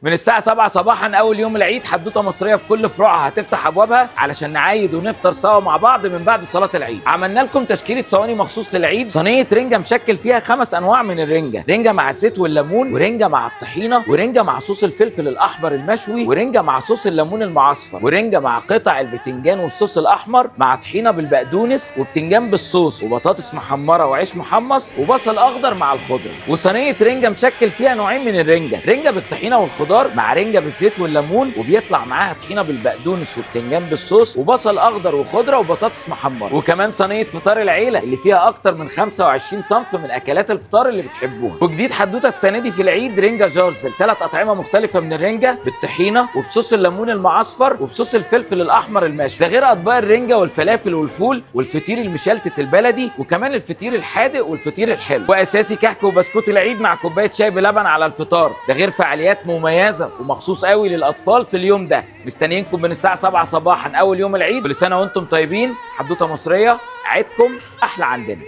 من الساعة 7 صباحا أول يوم العيد حدوتة مصرية بكل فروعها هتفتح أبوابها علشان نعايد ونفطر سوا مع بعض من بعد صلاة العيد. عملنا لكم تشكيلة صواني مخصوص للعيد، صينية رنجة مشكل فيها 5 أنواع من الرنجة، رنجة مع الزيت والليمون، ورنجة مع الطحينة، ورنجة مع صوص الفلفل الأحمر المشوي، ورنجة مع صوص الليمون المعصفر، ورنجة مع قطع البتنجان والصوص الأحمر، مع طحينة بالبقدونس وبتنجان بالصوص وبطاطس محمرة وعيش محمص وبصل أخضر مع الخضرة. وصينية رنجة مشكل فيها نوعين من الرنجة، رنجة بالطحينة والخضار مع رنجة بالزيت والليمون، وبيطلع معاها طحينة بالبقدونس وبتنجان بالصوص وبصل أخضر وخضرة وبطاطس محمرة. وكمان صينية فطار العيلة اللي فيها أكتر من 25 صنف من أكلات الفطار اللي بتحبوها. وجديد حدوتة السنة دي في العيد رنجة جارزل، 3 أطعمة مختلفة من الرنجة بالطحينة وبصوص الليمون المعصفر وبصوص الفلفل الأحمر المشوي، ده غير أطباق الرنجة والفلافل والفول والفطير المشلتت البلدي، وكمان الفطير الحادق والفطير الحلو، وأساسي كحك وبسكوت العيد مع كوباية شاي بلبن على الفطار، ده غير فعاليات مميزة ومخصوص قوي للأطفال في اليوم ده. مستنيينكم من الساعة 7 صباحا أول يوم العيد. كل سنة وأنتم طيبين. حدوتة مصرية، عيدكم أحلى عندنا.